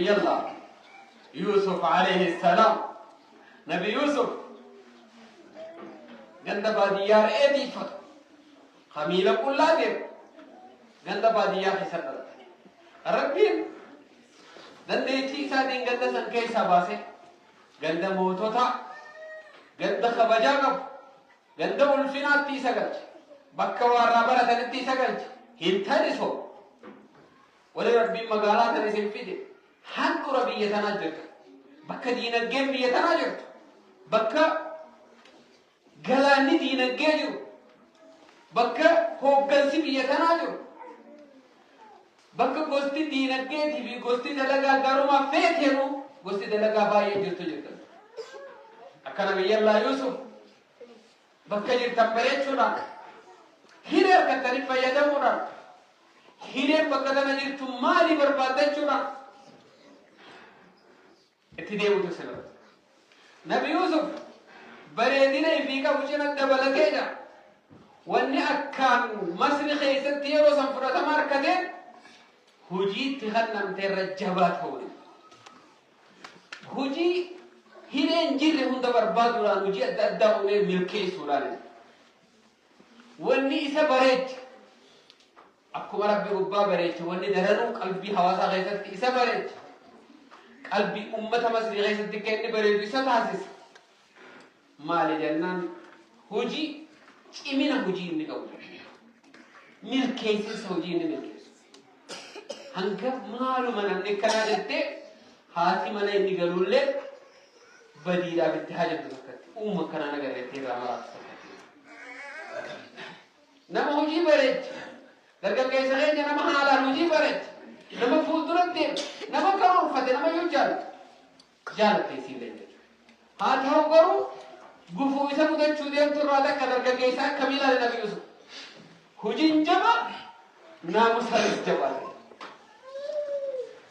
Nabiyyallah Yuusuf alayhi salaam. Nabi Yuusuf ganda baadiyyaa re'ee tiiffatu. Ka miila qullaa deemu ganda baadiyyaa keessa dhalate. Rabbiin dandeettii isaatiin ganda san keessaa baasee ganda moototaa, ganda kabajaa qabu, ganda ulfinaatti isa galche. Bakka waarraa baratanitti isa galche. Hin taniso. Wani Rabbiin magaalaa tana isin fide handhura biyya tanaa jirta. Bakka diinaggeen biyya tanaa jirtu. Bakka galaanni diinaggee jiru. Bakka hooggansi biyya tanaa jiru. Bakka gosti diinaggeetii fi gosti dalagaa garumaa feeteenu gosti dalagaa baay'ee jirtu jirtan. Akka Nabiyyallaa Yuusuf bakka jirtan bareechuudhaan hiree argattanii fayyadamuudhaan hireen bakka tana jirtu maali barbaaddachuudhaan itti deemutu isin irra. Nabi Yuusuf bareedina ifii qabu cina dabalatee jira. Wanni akkaan Masri keessatti yeroo san fudhatama argateen hojii itti kennamte irra jabaa ta'uun. Hojii hireen jirre hunda barbaaduudhaan hojii adda addaa uumee milkeessuudhaan. Wanni isa bareeche akkuma Rabbi gubbaa bareeche, wanni daranuu qalbii hawaasaa keessatti isa bareeche, qalbii ummata Masrii keessatti akka inni bareedu isa taasise maali jennaan, hojii cimina hojii inni qabu, milkeessinsa hojii inni milkeessu. Hanga maaluma namni akkanaa jettee haati mana inni galuullee badiidhaaf itti hajamtu takkatti uuma akkanaa nagarreettee irraa maraatu takkatti. Nama hojii bareeche, dargaggeessa keenya nama haalaan hojii bareeche, nama fuuldura deemu, nama karoorfate, nama yoo jaallatu jaalatte isiillee jechuudha. Haa ta'u garuu gufuu isa mudachuu deemtu irraa takka dargaggeessa akkamii ilaale Nabi Yusuf? Hojiin jabaa, naamusaanis jabaa ta'e.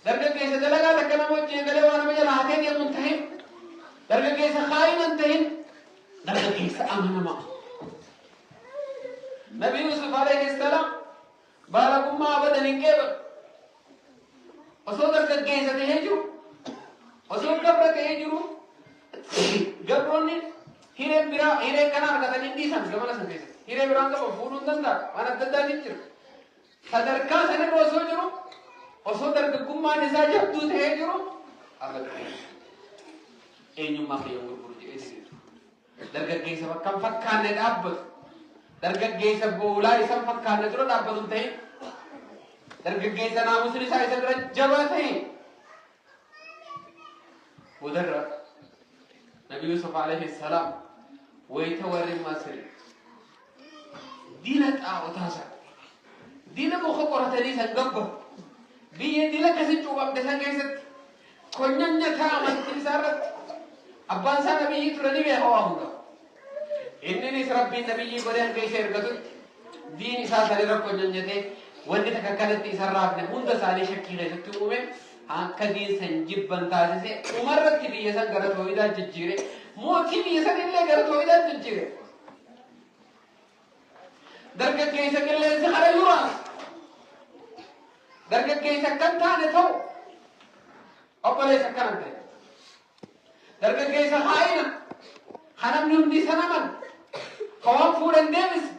Dargaggeessa dalagaa takka nama hojii eegalee waa nama jala hatee deemu hin tahin. Dargaggeessa kaayina hin tahin. Dargaggeessa amanamaa. Nabi Yusuf alayhi salaam baalagummaa abadan hin qeebalu. Osoo dargaggeessa ta'ee jiru, osoo gabra ta'ee jiru, gabroonni hireen biraa hiree kana argatanii dhiisan zamana san keessatti. Hiree biraan qaban fuudhuu hin danda'a. Waan adda addaatiin jira. Sadarkaa sanirra osoo jiru, osoo dargaggummaan isaa jabduu ta'ee jiru, abadan eenyummaa kiyya gurguru jedhee diriiru. Dargaggeessa bakka hin fakkaanne dhaabbatu. Dargaggeessa boolaa isa hin fakkaanne dura dhaabbatu hin ta'in. Dargaggeessa naamusni isaa isa bira jabaa ta'e. Boodarra Nabi Yusuf alayhi salaam wayita warri Masri dila xaa'otaa sana, dila muka qoratanii san gabbaru, biyya dila akkasii cuuphamte san keessatti konyanya ta'a amantii isaa irratti abbaan isaa nabiyyii ture ni beeka waa hunda. Inninis Rabbiin nabiyyii godhee hanga isa ergatutti diin isaa sanirra konyanyatee wanni takka akkanatti isa raafne hunda isaanii shakkii keessatti uume, akka diin san jibban taasise. Dhumarratti biyya san gara tooyidaa jijjiire, mootii biyya san illee gara tooyidaa jijjiire. Dargaggeessa qilleensi karayyuu raasu, dargaggeessa akkan taane ta'u, obboleessa akkanan ta'e, dargaggeessa haa'ina ka namni hundi isa naman, ka waan fuudhan deebise,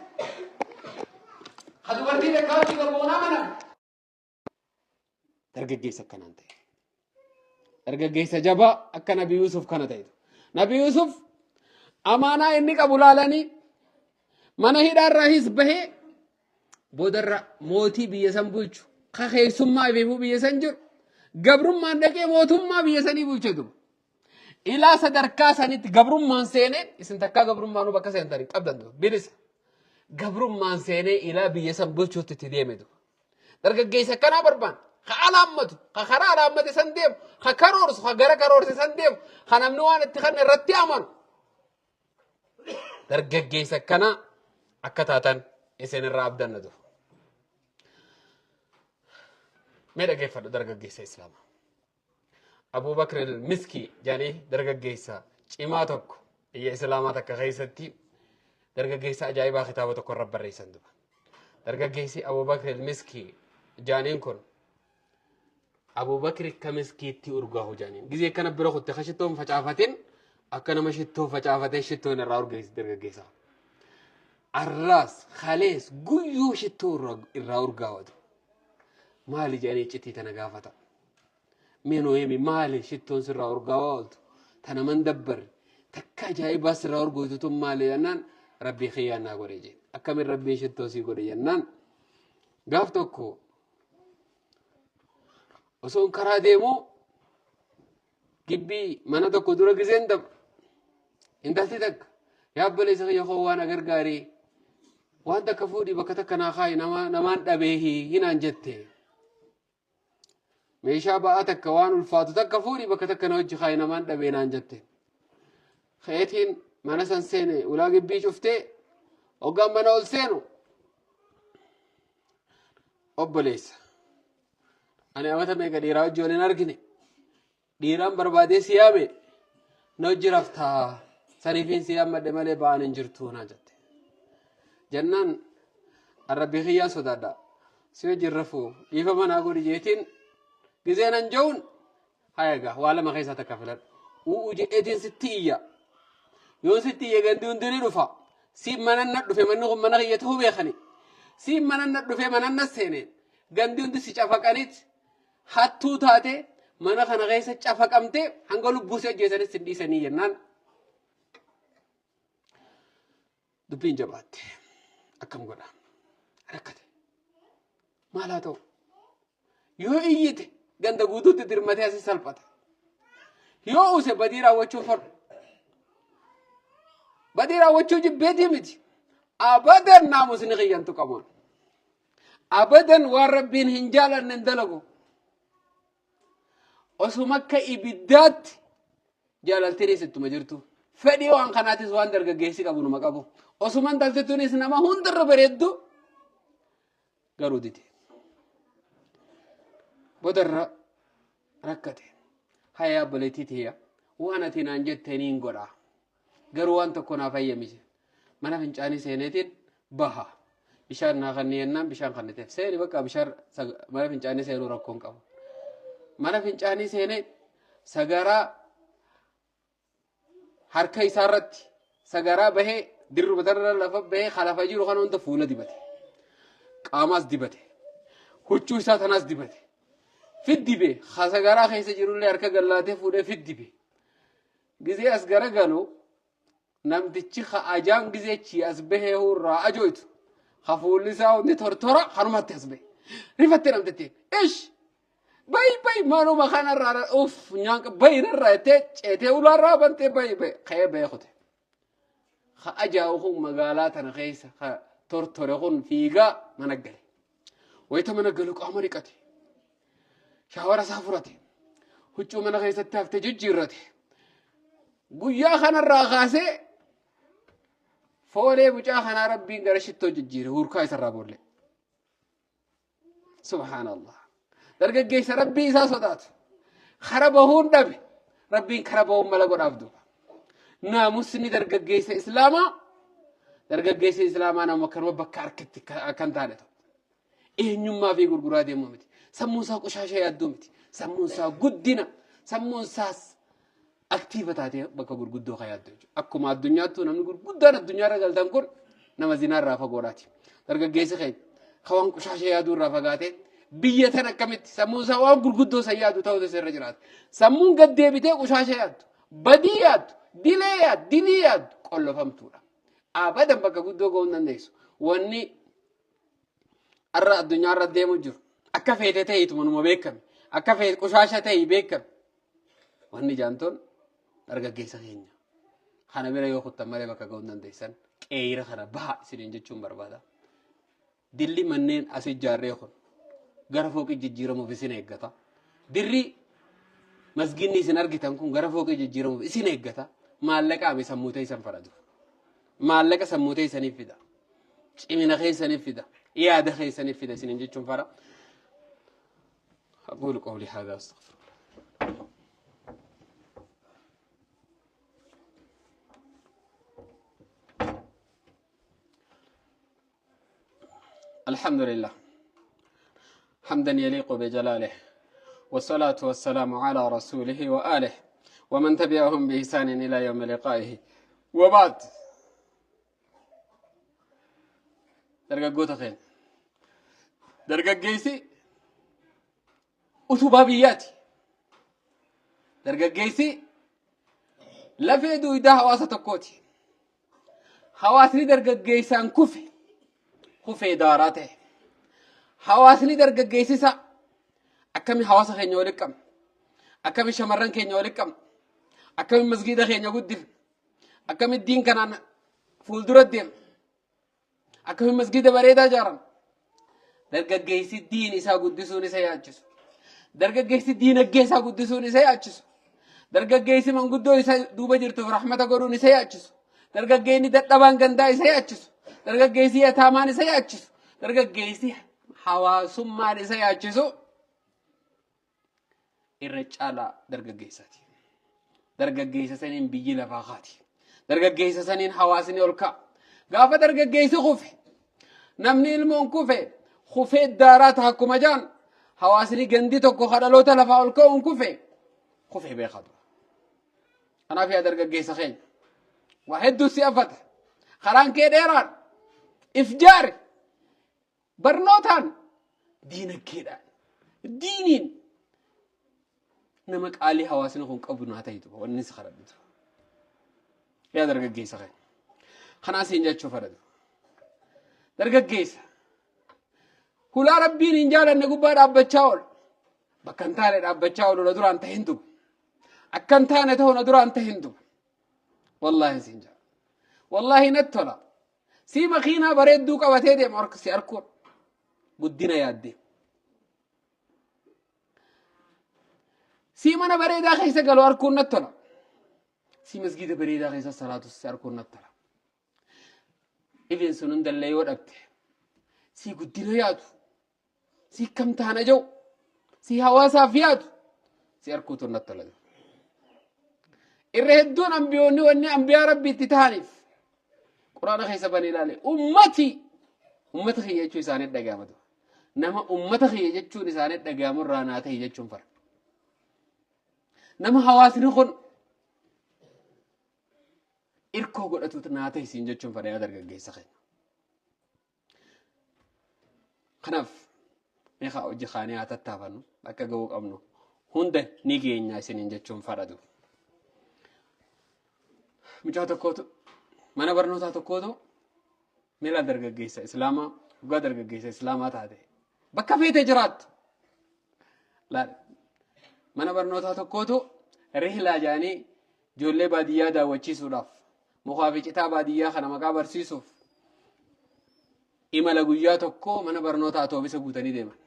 ka dubartii takka hojii gabboon amanan, dargaggeessa akkanaan ta'e. Dargaggeessa jabaa akka Nabi Yuusuf kana ta'etu. Nabi Yuusuf amaanaa inni qabu laalanii mana hidhaarraahis bahee boodarra mootii biyya san bulchu, ka keessummaa ifeefuu biyya san jiru, gabrummaan dhaqee mootummaa biyya sanii bulche duba. Ilaa sadarkaa sanitti gabrummaan seenee, isin takkaa gabrummaanuu bakka seentanii qabdan duba bilisa. Gabrummaan seenee ilaa biyya san bulchuutti itti deeme duba. Dargaggeessa akkanaa barbaanna. Ka alaammatu, ka karaa alaammate san deemu, ka karoorsu, ka gara karoorse san deemu, ka namni waan itti kanne irratti amanu. Dargaggeessa akkanaa akka taatan isin irraa abdanna dufa. Mee dhaggeeffadhu dargaggeessa Islaamaa. Abuu Bakr al-Miski jedhanii dargaggeessa cimaa tokko biyya Islaamaa takka keessatti dargaggeessa ajaa'ibaa kitaaba tokko irra barreessan duba. Dargaggeessi Abuu Bakr al-Miski jedhaniin kun Abubakri akka miskiitti urgaahu jaaniin. Gizee akkana bira kutte ka shittoon facaafatin akka nama shittoo facaafatee shittoon irraa urgeessi dargaggeessa. Arraas kalees guyyuu shittoo irraa urgaawatu. Maali jedhanii iccitii tana gaafata. Mee nuu himi maali shittoon sirraa urgaawaa ooltu? Tana man dabbarre takka ajaa'ibaa sirraa urgooytu tun maali jennaan rabbii kiyyaan naa godhe jee. Akkamiin rabbiin shittoo sii godhe jennaan gaaf tokko osoon karaa deemuu gibbii mana tokko dura gizeen dabra. Intalti takka yaa obboleessa kiyya koo waan agargaarii waan takka fuudhii bakka takka naa kaayi namaan dhabeehi hinaan jette. Meeshaa ba'aa takka waan ulfaatu takka fuudhii bakka takka na hojii kaayi namaan dhabee naan jette. Keetiin mana san seene ulaa gibbii cuftee hoggaan mana ol seenu obboleessa. Ani amata meeqa dhiiraa hojii waliin argine dhiiraan barbaadee si yaame na hojii raftaa saniifiin si yaammadhe malee ba'aan hin jirtu naan jette. Jennaan arrabbii kiyyaan sodaadha si hojii rafuu dhiifama naa godhi jeetiin gizee nan ja'uun haya egaa waa lama keessaa takka filadhu. U'u jedheetiin sitti iyya. Yoon sitti iyye gandi hundi ni dhufa. Siin mana na dhufe manni kun mana kiyya ta'uu beekani. Siin mana na dhufe mana na seene. Gandi hundi si cafaqanit hattuu taate mana kana keessa cafaqamte hanga lubbuu si ajjeesanis sin dhiisanii jennaan. Dubbiin jabaatte. Akkam godha? Rakkate. Maal haa ta'u? Yoo iyyite ganda guutuutti dirmatee asii salphata. Yoo use badii raawwachuu fadhu. Badii raawwachuu jibbeetii miti. Abadan naamusni kiyyan tuqamuun. Abadan waan rabbiin hin jaalanne hin dalagu. Osuma akka ibiddaatti jaalaltiinis ittuma jirtu. Fedhii waan kanaatis waan dargaggeessi qabu numa qabu. Osuma intalti tunis nama hundarra bareeddu garuu dide. Boodarra rakkate. Haya obboleettii tiyya waan ati naan jette niin godha. Garuu waan tokko naaf hayyami jedhe. Mana fincaanii seeneetiin baha. Bishaan naa kanni jennaan bishaan kanniteef. Seeni bakka bishaan mana fincaanii seenuu rakkoon qabu. Mana fincaanii seenee sagaraa harka isaarratti sagaraa bahee dirruma tanarra lafa bahee kalafa jiru kana hunda fuula dibate. Qaamaas dibate. Huccuu isaa tanaas dibate. Fiddibe sagaraa keessa jirullee harka gallaatee fuudhee fiddibe. Gizee as garagalu namtichi ka ajaan gizee chii as bahee irraa ajoytu ka fuulli isaa hundi tortora kanumatti as bahe. Rifatte namtitti ish bayi bayi manuma kanarraa uff nyaanqa bayi narraa jettee ceetee ulaarraa bantee bayi bayi ka'ee bahee kute. Ka ajaa'u kun magaalaa tana keessa ka tortore kun fiigaa mana gale. Wayita mana galu qaama dhiqate. Shaawara isaa furate. Huccuu mana keessatti hafte jijjiirrate. Guyyaa kanarraa kaasee foolee mucaa kanaa rabbiin gara shittoo jijjiire hurkaa isarraa boollee. Subhaanallah. Dargaggeessa rabbii isaa sodaatu. Kara bahuun dhabe. Rabbiin kara bahuun mala godhaaf duuba. Naamusni dargaggeessa islaamaa dargaggeessa islaamaa nama akkanuma bakka harkatti akkan taane ta'u. Eenyummaa fi gurguraa deemuu miti. Sammuun isaa qushaasha yaadduu miti. Sammuun isaa guddina. Sammuun isaas aktiiva taatee bakka gurguddoo kan yaaddu jechuudha. Akkuma addunyaattuu namni gurguddaan addunyaarra galtan kun nama zinaarraa fagoodhaati. Dargaggeessi keenya kan waan qushaasha yaaduu irraa fagaatee biyya tan akkamitti sammuun isaa waan gurguddoo san yaadu ta'utu irra jiraata. Sammuun gad deebitee qushaasha yaaddu, badii yaaddu, dilee yaaddu, dilii yaaddu qollofamtuudha. Abadan bakka guddoo ga'uu hin dandeessu. Wanni har'a addunyaa irra deemu jiru akka feete ta'eetuma numa beekame akka feete qushaasha ta'e beekame. Wanni jaantoon dargaggeessa keenya. Kana bira yoo kuttan malee bakka ga'uu hin dandeessan qeeyira kana baha isiniin jechuun barbaada. Dilli manneen as ijaarree kun gara fooqii jijjiiramuuf isin eeggata. Dirri masginni isin argitan kun gara fooqii jijjiiramuuf isin eeggata. Maallaqa ami sammuu teessan fadhatu. Maallaqa sammuu teessaniif fida. Cimina keessaniif fida. Yaada keessaniif fida isiniin jechuun fadha. أقول قولي هذا أستغفر الله. الحمد لله حمدا يليق بجلاله والصلاة والسلام على رسوله وآله ومن تبعهم بإحسان إلى يوم لقائه وبعد. Dargaggoota keenya. Dargaggeessi utubaa biyyaati. Dargaggeessi lafee duudaa hawaasa tokkooti. Hawaasni dargaggeessaan kufe kufee daaraa ta'e. Hawaasni dargaggeessisa akkami hawaasa keenya walitti qabna? Akkami shamarran keenya walitti qabna? Akkami masgiida keenya guddifna? Akkami diin kanaan fuuldura deemna? Akkami masgiida bareedaa ijaaran? Dargaggeessi diin isaa guddisuun isa yaachisu. Dargaggeessi diinagdee isaa guddisuun isa yaachisu. Dargaggeessi manguddoo isa duuba jirtuuf rahmata godhuun isa yaachisu. Dargaggeessi dadhabaan gandaa isa yaachisu. Dargaggeessi yataamaan isa yaachisu. Dargaggeessi hawaasummaan isa yaachisu irra caalaa dargaggeessaati. Dargaggeessa saniin biyyi lafaa kaati. Dargaggeessa saniin hawaasni ol ka'a. Gaafa dargaggeessi kufe, namni ilmoon kufe kufee daaraa ta'a akkuma jaan, hawaasni gandi tokko kadhaloota lafaa ol ka'uun kufe kufee beekaa dura. Kanaaf yaa dargaggeessa keenya, waa hedduu si afata. Karaan kee dheeraan if jaari, barnootaan, diinagdeedhaan, diiniin nama qaalii hawaasni kun qabu naa ta'itu wanni si kadhadhutu. Yaa dargaggeessa keenya. Kanaa siin jechuu fedhatu. Dargaggeessa. Hulaa Rabbiin hin jaalanne gubbaa dhaabbachaa oolu. Bakka hin taane dhaabbachaa oolu na duraan ta'e hin dubu. Akka hin taane ta'u na duraan ta'e hin dubu. Wallaahi siin jaa. Wallaahi natti tola. Sii makiinaa bareedduu qabatee deema harka si arkuun. Guddina yaaddee. Sii mana bareedaa keessa galu arkuun natti tola. Sii masgiida bareedaa keessa salaatu si arkuun natti tola. Ifin sun hundallee yoo dhabte, sii guddina yaadu, sii kam taana jiru, sii hawaasaaf yaadu si arkuutu natti tola. Irra hedduun ambiyoonni wanni ambiyaa Rabbi itti ta'aniif Quraana keessa banii ilaale, ummati ummata kiyya jechuu isaanii dhaga'amatu. Nama ummata kiyya jechuun isaanii dhaga'amu irraa naa ta'e jechuun fara. Nama hawaasni kun irkoo godhatuutu naa ta'e siin jechuun fara, yaa dargaggeessa keenya. Kanaaf meeqa hojii kaanee haa tattaafannu, bakka ga'uu qabnu hunda ni geenya isiniin jechuun fadhatu. Mucaa tokkootu mana barnootaa tokkootu miila dargaggeessa islaamaa, dhugaa dargaggeessa islaamaa taate bakka feete jiraattu. Laal, mana barnootaa tokkootu rihlaa jedhanii ijoollee baadiyyaa daawwachiisuudhaaf, mukaa fi citaa baadiyyaa kana maqaa barsiisuuf imala guyyaa tokko mana barnootaa atoobisa guutanii deeman.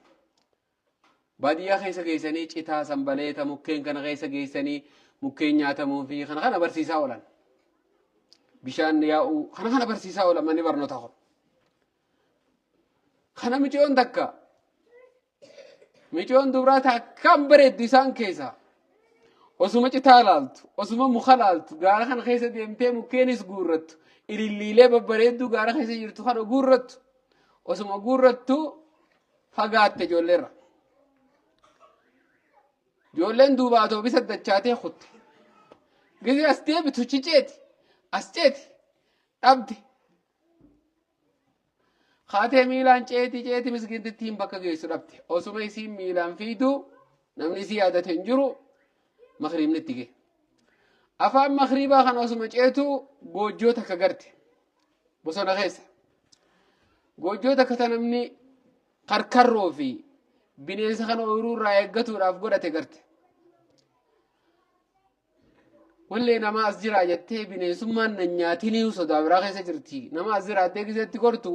Baadiyyaa keessa geessanii citaa, sanbaleeta, mukkeen kana keessa geessanii mukkeen nyaatamuu fi kana kana barsiisaa oolan. Bishaan yaa'uu kana kana barsiisaa oolan manni barnootaa kun. Kana micoon takka, micoon dubraa takkaan bareeddu isaan keessa, osuma citaa laaltu, osuma muka laaltu, gaara kana keessa deemtee mukkeenis guurrattu, ililliilee babbareedduu gaara keessa jirtu kana guurrattu, osuma guurrattu fagaatte ijoolleerra. Ijoolleen duuba atoobisa dachaatee kutte. Gisee as deebitu ciceeti, as ceeti, dhabde. Kaatee miilaan ceeti ceeti, miskiintittiin bakka geessu dhabde. Osuma isiin miilaan fiidu namni isii yaadate hin jiru, makriibni itti gahe. Afaan makriibaa kana osuma ceetu goojjoo takka garte. Bosona keessa. Goojjoo takka ta namni karkarroo fi bineensa kana ooyiruu irraa eeggatuudhaaf godhate garte. Wallee nama as jiraa jettee, bineensummaan na nyaatinii sodaa biraa keessa jirti. Nama as jiraattee giseetti gortu,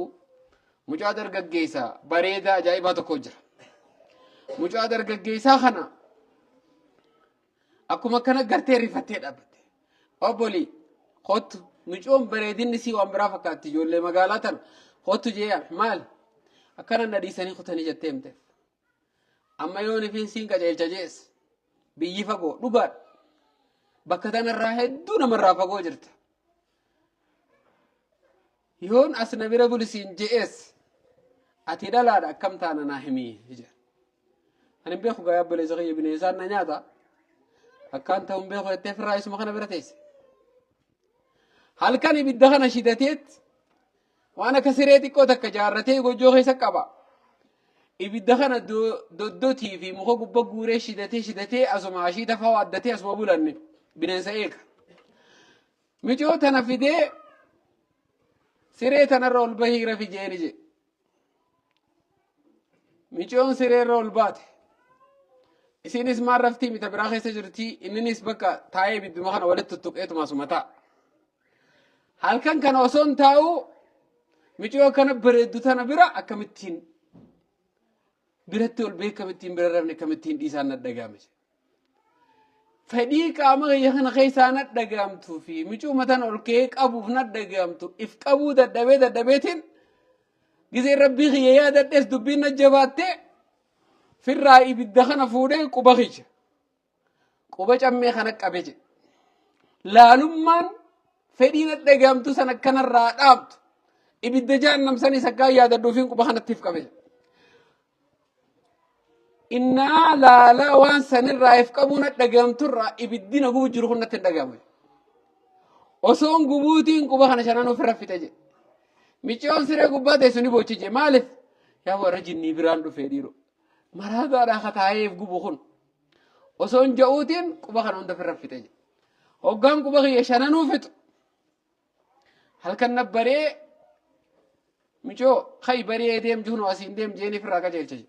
mucaa dargaggeessa bareedaa ajaa'ibaa tokko jira. Mucaa dargaggeessaa kana akkuma akkana gartee rifattee dhaabbatte. Obbolii, kottu. Mucoon bareedinni sii waan biraa fakkaatti, ijoollee magaalaa tana. Kottu jee, maal akkana na dhiisanii kutanii jettee himteef. Amma yoo nifiin siin qajeelcha jees, biyyi fagoo dhugaadha. Bakka tanarraa hedduu namarraa fagoo jirta. Yoon as na bira bulisiin je'ees, ati dhalaadha, akkam taana naa himii jedhe. Ani hin beeku gaa obboleessa kiyya, bineensaan na nyaata. Akkaan ta'u hin beeku jettee firraa isuma kana bira teesse. Halkan ibidda kana shidateet waan akka siree xiqqoo takka jaarratee gojjoo keessa qaba. Ibidda kana doddotii fi muka gubba guuree shidatee shidatee asuma ashiita fa'aa addatee asuma bulanne bineensa eega. Micoo tana fidee siree tanarra ol bahii rafi jeeni jedhe. Micoon sireerra ol baate. Isiinis maal raftii mita biraa keessa jirti, inninis bakka taa'ee ibidduma kana walitti tuttuqeetuma asuma taa'a. Halkan kana osoo hin taa'u micoo akkana bareeddu tana bira akkamittiin biratti ol bee, akkamittiin bira rafne, akkamittiin dhiisaan na dhaga'ame. Fedhii qaama kiyya kana keessaa na dhaga'amtuu fi micuu tana ol ka'ee qabuuf na dhaga'amtu if qabuu dadhabee dadhabeetiin gizee rabbii kiyya yaadadhees dubbiin na jabaattee firraa ibidda kana fuudhee quba kiyya quba cammee kana qabe jedhe. Laalummaan fedhii na dhaga'amtu sana akkanarraa dhaabdu ibidda jahannam sanis akkaan yaadadhuufiin quba kanattiif qabe jedhe. Innaa laalaa waan sanirraa if qabuu na dhaga'amturraa ibiddi na gubu jiru kun natti hin dhaga'amu. Osoon gubuutiin quba kana shanan ofirra fixe jedhe. Micciyoon siree gubbaa teessu ni boochi jedhe. Maaliif? Yaa warra jinnii biraan dhufee dhiiroo. Maraataadhaa kataa'eef gubu kun. Osoon ja'uutiin quba kana hunda ofirra fixe jedhe. Hoggaan quba kiyya shananuu fixu. Halkan na baree micoo kai baree deem juhnu asiin deem jeeni firraa qajeelcha jedhe.